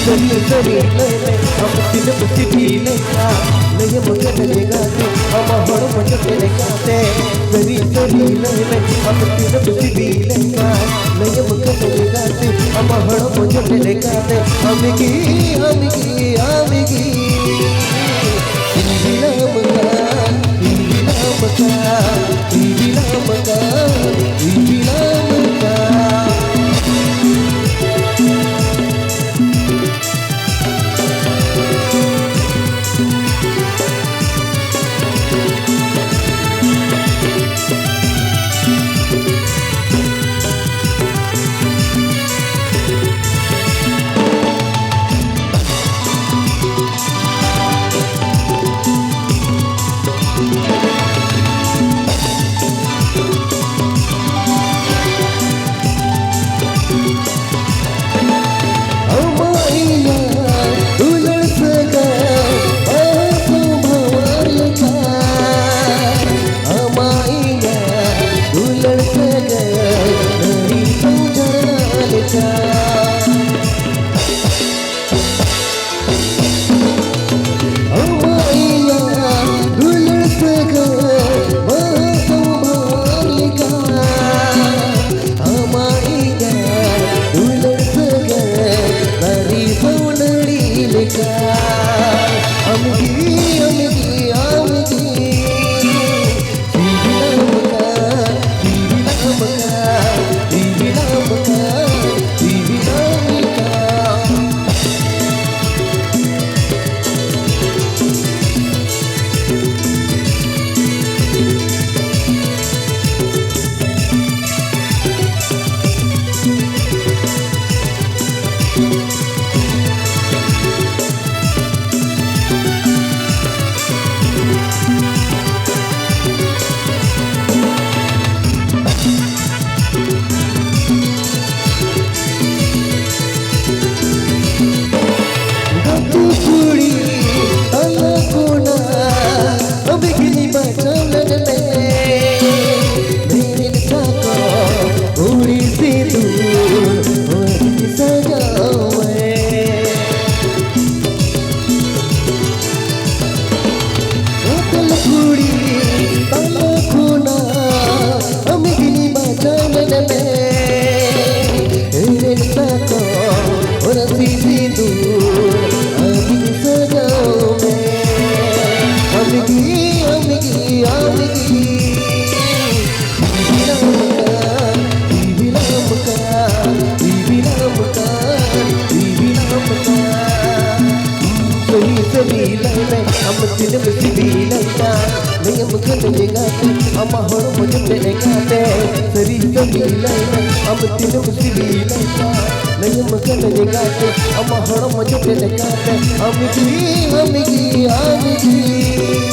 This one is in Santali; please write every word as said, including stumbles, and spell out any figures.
ᱥᱟᱹᱨᱤ ᱥᱟᱹᱨᱤ ᱞᱟᱹᱭ ᱢᱮ, ᱟᱢ ᱛᱤᱱᱟᱹᱜ ᱥᱤᱵᱤᱞ ᱞᱮᱠᱟ, ᱞᱟᱹᱭᱟᱢ ᱠᱟᱹᱱᱟᱹᱧ ᱜᱟᱛᱮ, ᱟᱢᱟᱜ ᱦᱚᱲᱢᱚ ᱡᱚᱴᱮᱫ ᱞᱮᱠᱟᱛᱮ᱾ ᱥᱟᱹᱨᱤ ᱥᱟᱹᱨᱤ ᱞᱟᱹᱭ ᱢᱮ, ᱟᱢ ᱛᱤᱱᱟᱹᱜ ᱥᱤᱵᱤᱞ ᱞᱮᱠᱟ, ᱞᱟᱹᱭᱟᱢ ᱠᱟᱹᱱᱟᱹᱧ ᱜᱟᱛᱮ, ᱟᱢᱟᱜ ᱦᱚᱲᱢᱚ ᱡᱚᱴᱮᱫ ᱞᱮᱠᱟᱛᱮ᱾ ᱟᱢᱜᱮ, ᱟᱢᱜᱮ, ᱟᱢᱜᱮ ᱤᱧ ᱵᱤᱞᱟᱢ ᱠᱟᱱ, ᱤᱧ ᱵᱤᱞᱟᱢ ᱠᱟᱱ, ᱤᱧ ᱵᱤᱞᱟᱢ ᱠᱟᱱ, ᱤᱧ ᱵᱤᱞᱟᱢ ᱠᱟᱱ᱾ ᱠᱟᱱᱟ ᱡᱮᱜᱟᱛᱮ, ᱟᱢᱟᱜ ᱦᱚᱲᱢᱚ ᱡᱚᱴᱮᱫ ᱠᱟᱛᱮ, ᱥᱟᱹᱨᱤ ᱥᱟᱹᱨᱤ ᱞᱟᱹᱭ ᱢᱮ, ᱟᱢ ᱛᱤᱱᱟᱹᱜ ᱥᱤᱵᱤᱞᱟ᱾ ᱞᱟᱹᱭᱟᱢ ᱠᱟᱱᱟ ᱡᱮᱜᱟᱛᱮ, ᱟᱢᱟᱜ ᱦᱚᱲᱢᱚ ᱡᱚᱴᱮᱫ ᱠᱟᱛᱮ, ᱟᱢ ᱜᱮ, ᱟᱢ ᱜᱮ, ᱟᱢ ᱜᱮ᱾